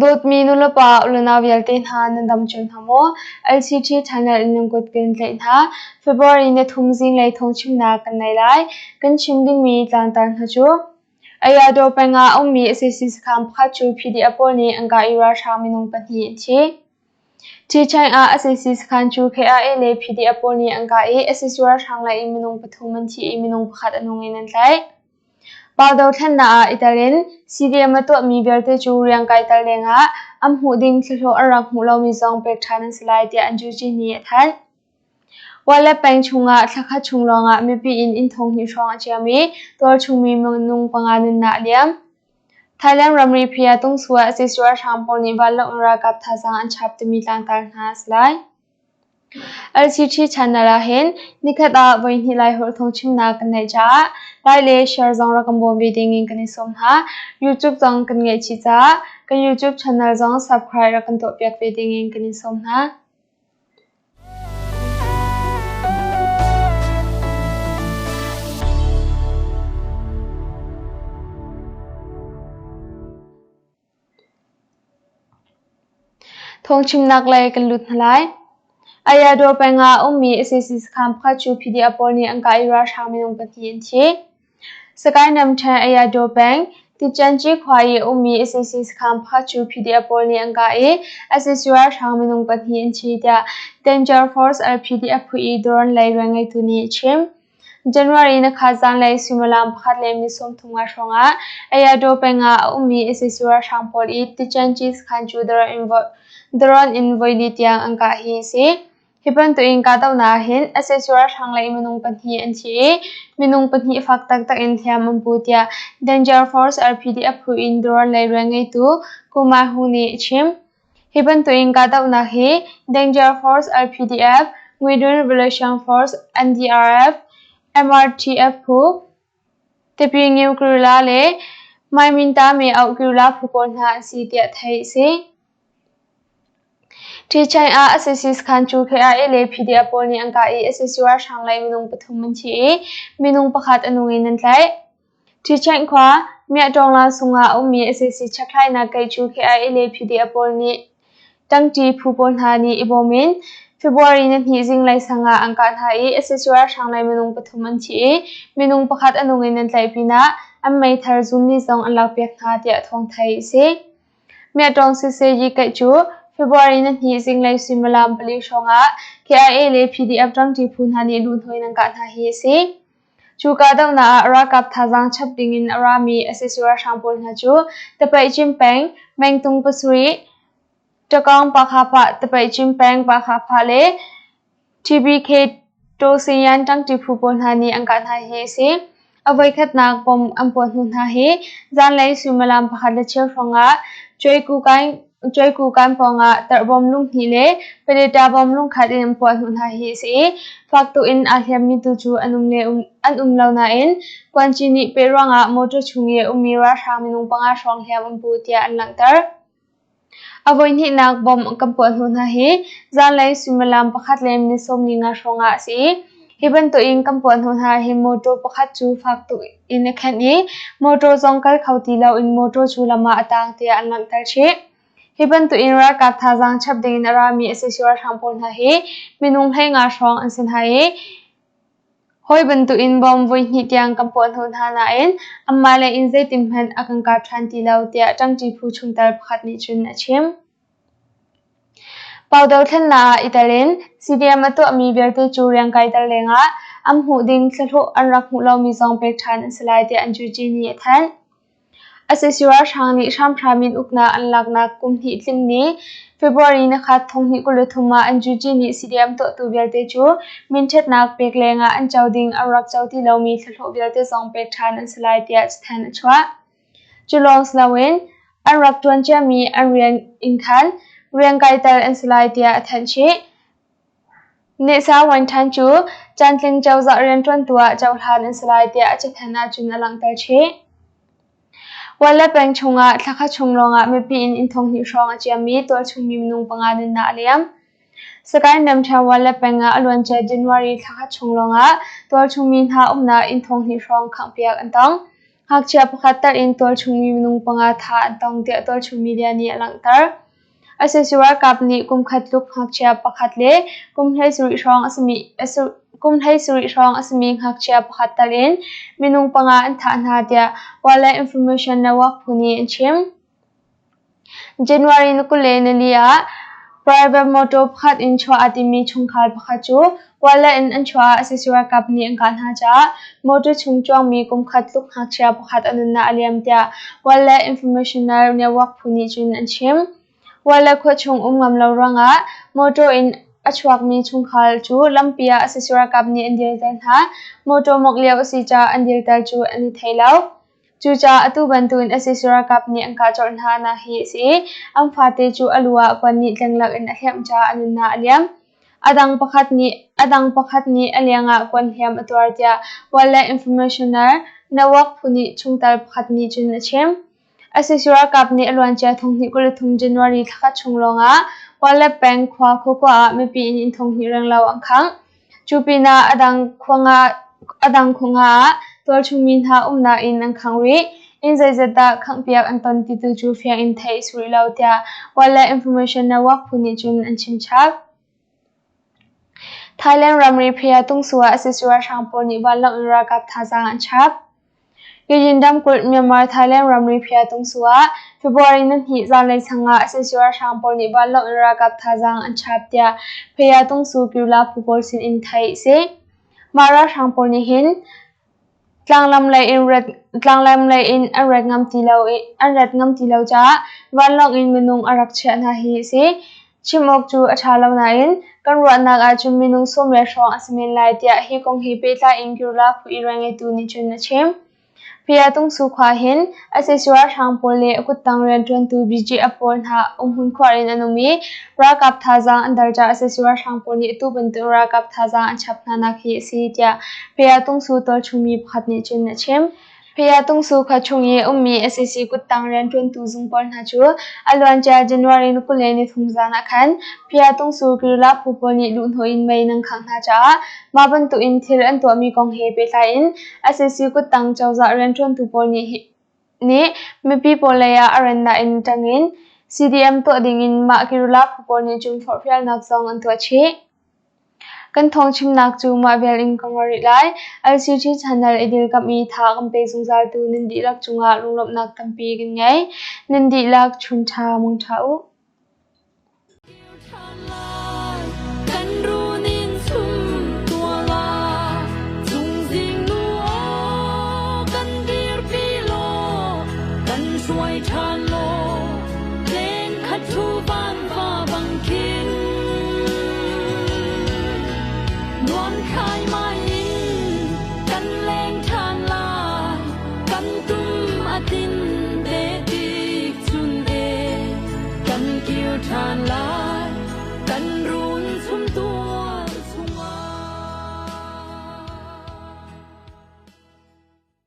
Dawtmi nulepa ulenau vialte hna nan dam cio hna maw? LCT channel in nan kut kan tlaih hna. February ni thum zinglei thawngchimnak kan nei lai. Kan chim dingmi tlangtar hna cu Ayadaw peng ah a ummi sac sakhan pakhat cu PDF pawl nih an kah i ralhrang minung pahnih an thi. Ṭhiṭhaing ah sac sakhan cu KIA le PDF pawl nih an kah i sac ralhrang lei in minung pathum an thi i minung pakhat a nung in an tlaih. Pau dothlennak ah i tel in CDM a tuahmi vialte cu riangkai tel lengah an hmuh ding thlahlawh an rak hmuh lomi zong pek ṭhan an si lai tiah an Juji nih a thanh. Wallet peng chungah thlakhat chung lawngah mipi inn inn thonghnih hrawng a ciam i tualchungmi minung panga nunnak a liam. Thailand ramri Phia Tungsu ah sac ralhrang pawl nih vanlawng in ralkap thazaang an chap timi tlangtar hna a si lai. LCT channel ah hin nikhat ah voihnih Laiholh thawngchimnak kan neih caah like le share zong rak kan bawm ve dingin kan i sawm hna. YouTube zong kan ngeih chih caah kan YouTube channel zong subscribe rak kan tuahpiak ve dingin kan in sawm hna. Thawngchimnak lei kan lut hna lai. Ayadaw peng ah a ummi sac sakhan pakhat cu PDF pawl nih an kah i ralhrang minung pahnih an thi. Sagaing ramṭhen Ayadaw peng, Ticanci khua i a ummi sac sakhan pakhat cu PDF pawl nih an kah i sac ralhrang minung pahnih an thi tiah Danger Force LPDF phu i drone lei rianngeitu nih a chim. January ni khat zanlei suimilam pakhat le minute 30 hrawngah Ayadaw peng ah a ummi sac ralhrang pawl i Ticanci sakhan cu drone in voili tiang an kah hi a si. Hi bantukin kahdohnak ah hin sac ralhrang lei minung pahnih an thi i minung pahnih fak taktak in hliam an pu tiah Danger Force LPDF phu in drone lei rianngeitu Kumar Hu nih a chim. Hi bantukin kahdohnak hi Danger Force LPDF, Nguidun Revolution Force NDRF, MRTF phu, Tipi Ngiu Guerrilla le Maiminta Me Auh Guerrilla phu pawl hna an si tiah theih a si. Ṭhiṭhaing ah sac sakhan cu KIA le PDF pawl nih an kah i sac ralhrang lei minung pathum an thi i minung pakhat a nung in an tlaih. Ṭhiṭhaing khua Miahtawngla sungah a ummi sac chekhlainak gate cu KIA le PDF pawl nih ṭangṭi phu pawl hna nih i bawm in February nihnih zinglei sang ah an kah hna i sac ralhrang lei minung pathum an thi i minung pakhat a nung in an tlaih pinah an meithal zunli zong an lakpiak hna tiah thawng theih a si. Miahtawng siseh yikaih cu February nihnih zinglei suimilam pali hrawngah KIA le PDF ṭangṭi phu hna nih luhnawi in an kah hna hi a si. Cu kahdohnak ah ralkap thazaang chap dingin a rami sac ralhrang pawl hna cu Tapaihcin peng, Mengtung pasarih, Ṭakawng Pakhapah, Tapaihcin peng Pakhapah le TBK Tawseyan ṭangṭi phu pawl hna nih an kah hna hi a si. A voikhatnak bomb an puah hnu hna hi zanlei suimilam pakhat le cheu hrawngah Cuaikukan pawngah tarhbawm lunghnih le paleta bawm lungkhat in an puah hnu hna hi a si i fak tuk in aa hliammi tu cu an um le an um lo nain Kuanci nih peh ruangah motor chung i a ummi ralhrang minung panga hrawng hliam an pu tiah an langhter. A voihnihnak bomb kan puah hnu hna hi zanlei suimilam pakhat le minute 45 hrawngah a si i hi bantukin kan puah hnu hna hi motor pakhat cu fak tuk in a khenh i motor zong kal kho ti loin motor cu lam ah a tang tiah an langhter chih. Hi bantukin ralkap thazaang chap dingin a rami sac ralhrang pawl hna hi minung 15 hrawng an si hna i Hawi bantukin bawm voihnih tiang kan puah hnawh hna nain anmah lei in zeitin hmanh a kan kap ṭhan ti lo tiah ṭangṭi phu chungtel pakhat nih cun a chim. Pau dothlennak ah i tel in CDM a tuahmi vialte cu riangkai tel lengah an hmuh ding thlahlawh an rak hmuh lomi zong pek ṭhan an si lai tiah an Juji nih a thanh. Sac ralhrang nih hramhram in uknak an laknak kum hnih tling ni February nikhat 2023 ah an Juji nih CDM tuahtu vialte cu minṭhatnak pek lengah an co ding an rak co ti lomi thlahlawh vialte zong pek ṭhan an si lai tiah cathanh a chuah. Cu lawng si loin an rak ṭuan ciami an rian in khan rian kaiter an si lai tiah a thanh chih. Nehsa Wan cu caantling cozah rianṭuantu ah cohlan an si lai tiah a cathanh ahcun a langhter chih. Wale peng chungah thlakhat chung lawngah mipi in inn thonghnih hrawng a ciammi tualchungmi minung panga nunnak a liam. Sagaing ramṭhen Wale peng ah a luancia January thlakhat chung lawngah tualchungmi hna umnak inn thonghnih hrawng khanghpiak an tong. Ngakchia pakhat tal in tualchungmi minung panga thah an tong tiah tualchung media nih a langhter. Sac ralkap nih kum khat tluk ngakchia pakhat le kum 17 hrawng a simi kum 17 hrawng a simi ngakchia pakhat tal in minung panga an thah hna tiah Wildlife Information Network phu nih an chim. January 24 ah private motor pakhat in chuah aa timmi chungkhar pakhat cu Kuala in an chuah ah sac ralkap nih an kah hna caah motor chung cuangmi kum khat tluk ngakchia pakhat a nunnak a liam tiah Kuala Informational Network phu nih cun an chim. Kuala khua chung um ngam lo ruangah motor in a chuakmi chungkhar cu lampi ah sac ralkap nih an dirter hna. Motor mawngh lio a si caah an dirter cu an i thei lo. Cucaah atu bantukin sac ralkap nih an kah colh hna nak hi a si i an fate cu a lu ah kuan nih tleng in a hliamh caah a nunnak a liam. A dang pakhat nih a liang ah kuan hliam a tuar tiah Wildlife Informationer Network phu nih chungtel pakhat nih cun a chim. Sac ralkap nih a luancia 2023 January thlakhat chung lawngah Wildlife peng khua khuakua ah mipi inn inn 2,000 renglo an khangh. Cu pinah a dang khua nga ah tualchungmi hna umnak inn an khangh rih. Inn zeizat dah khanghpiak an ton ti tu cu fiang in theih a si rih lo tiah Wildlife Information Network phu nih cun an chimchap. Thailand ramri Phaya Tungsu ah sac ralhrang pawl nih vanlawng in ralkap thazaang an chap. Kachin ramkulh Myanmar-Thailand ramri Phaya Tungsu ah February 2 zanlei sang ah sac ralhrang pawl nih vanlawng in ralkap thazaang an chap tiah Phaya Tungsu Kyula phu pawl sin in theih a si. Mah ralhrang pawl nih hin tlanglam lei in an rat ngam ti lo caah vanlawng in minung a rak chiah hna hi a si. Chim awk cu a ṭha lo nain kan ruahnak ahcun minung 90 hrawng a si men lai tiah hi kong he pehtlai in Kyurla phu i rianngeitu nih cun a chim. Phaya Tungsu khua hin sac ralhrang pawl le a kuttang rianṭuantu BGF pawl hna umhmun khuar in an um i ralkap thazaang an der caah sac ralhrang pawl nih atu bantuk ralkap thazaang an chap hnanak hi a si tiah Phaya Tungsu tualchungmi pakhat nih cun a chim. Phaya Tungsu khua chung i ummi sac kuttang rianṭuantu zung pawl hna cu a luancia January 23 zan ah khan Phaya Tungsu Guerrilla phu pawl nih luhhnawh in mei nan khangh hna caah mah bantukin thil an tuahmi kong he pehtlai in sac kuttang cozah rianṭuantu pawl nih mipi pawl lei ah a rannak in ṭang in CDM tuah dingin mah Guerrilla phu pawl nih cun forhfialnak zong an tuah chih. Kan thawngchimnak cu mah vial in ka ngol rih lai. LCG channel i dirkamh i tha kan pe zungzaltu nan dihlak cungah lunglawmhnak tampi kan ngei. Nan dihlak chun ṭha mung ṭha u. Kan runin sum tuala cungzing nu aw kan dirpi law kan hruai ṭhan law len khat thu van va bang khin nuam khai mai in kan leng ṭhan lai kan tum a tin te tik chun e kan kir ṭhan lai kan ru